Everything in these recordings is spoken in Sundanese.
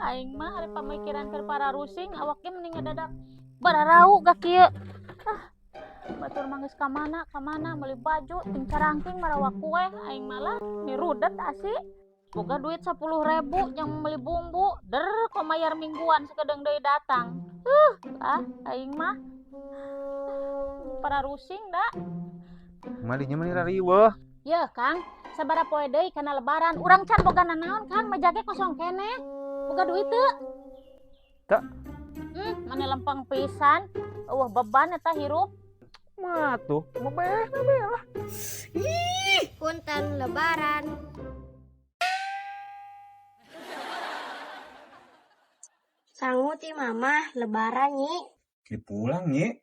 Aing mah ari pamikiran keur pararusing awak ge mending ngadadak bararau ga kieu. Ah, batur mah geus ka mana ka mana meuli baju ting carangking marawa kue aing malah mirudet asi. Boga duit 10.000 jang meuli bumbu, der ko mayar mingguan sakedeung deui datang. Ah aing mah pararusing da. Mah dinya mah rariweuh. Yeuh Kang, sabaraha poe deui kana lebaran urang can boga nanaon Kang, meja ge kosong keneh. Boga duit teu? Teu. Mane lempeng pisan. Eueuh beban eta hirup. Mah tuh, mah behna be lah. Ih, punten lebaran. Sangu ti mama lebaran nyi. Dipulang nyi.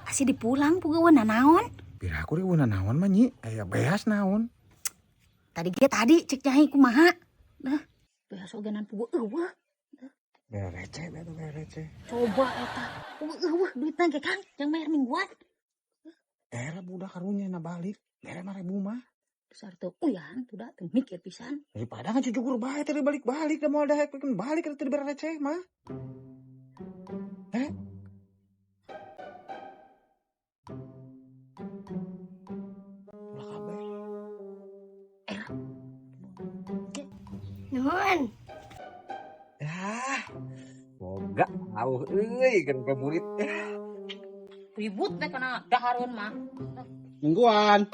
Asi dipulang puguh nanaon? Piraku riweuh nanaon mah nyi, aya beas naon. Tadi ge tadi cek nyai kumaha. Nah, beas ogenan puguh eueuh. Bere receh, bere bere receh. Coba eta, puguh eueuh duitna ge Kang, jang bayar mingguan. Era budak karunya na balik, bere mah ribu mah. Besar teu uyan, tuh da teu mikir pisan. Daripada kan cucukur bae teh balik-balik da moal daek kan balik teh dibere receh mah. Eh? Ulah kabeh. Era. Nuhun. Ah, boga auh euy kan ke murid. Ribut teh kana dahareun mah. Mingguan.